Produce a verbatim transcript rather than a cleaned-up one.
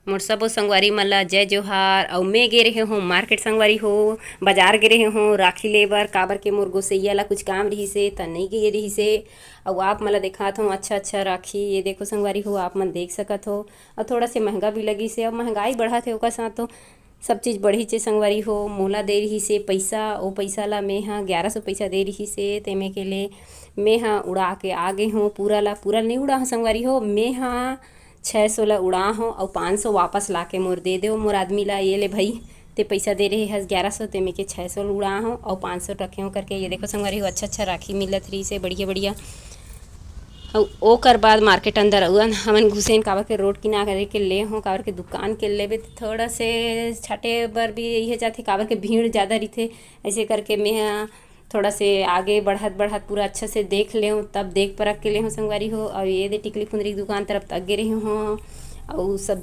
मोर सबो संगवारी मन ला जय जोहार। अउ मैं गे रहे हों मार्केट संगवारी हो, बाजार गे रहे हों राखी ले बर, काबर के मोर गोसैया ला कुछ काम रिहिसे त नइ गे रिहिसे। अउ आप मन ला देखात हों अच्छा अच्छा राखी। ये देखो संगवारी हो, आप मन देख सकत हो। अउ थोड़ा से महंगा भी लगिसे, अउ महंगाई बढ़त हे ओकर साथ तो सब चीज बढ़िचे संगवारी हो। मोला दे रिहिसे पइसा, ओ पइसा ला मैं ह ग्यारह सौ पइसा दे रिहिसे, तेमे के ले मैं ह उड़ा के आ गे हों। पूरा ला पूरा नइ उड़ा हों संगवारी हो, मैं ह छः सौ ला उड़ा हों अउ पाँच सौ वापस ला के मोर दे देव मोर आदमी ला, ये ले भाई, ते पइसा दे रहे हस ग्यारह सौ, ते में के छः सौ उड़ा हों अउ पाँच सौ रखे हों करके। ये देखो संगवारी हो, अच्छा अच्छा राखी मिलत रहिसे, बढ़िया बढ़िया। अउ ओकर बाद मार्केट अंदर अउ हमन घुसेन, काबर के रोड किनारे के ले हों, काबर के दुकान के लेबे त थोड़ा से छाटे बर भी इहे जाथे, काबर के भीड़ ज़्यादा रहिथे। ऐसे करके मैं ह थोड़ा से आगे बढ़त बढ़त पूरा अच्छा से देख लेव, तब देख परख के लेव संगवारी हो। अउ ये दे टिकली फुंदरी के दुकान तरफ तक गे रहे हों, अउ सब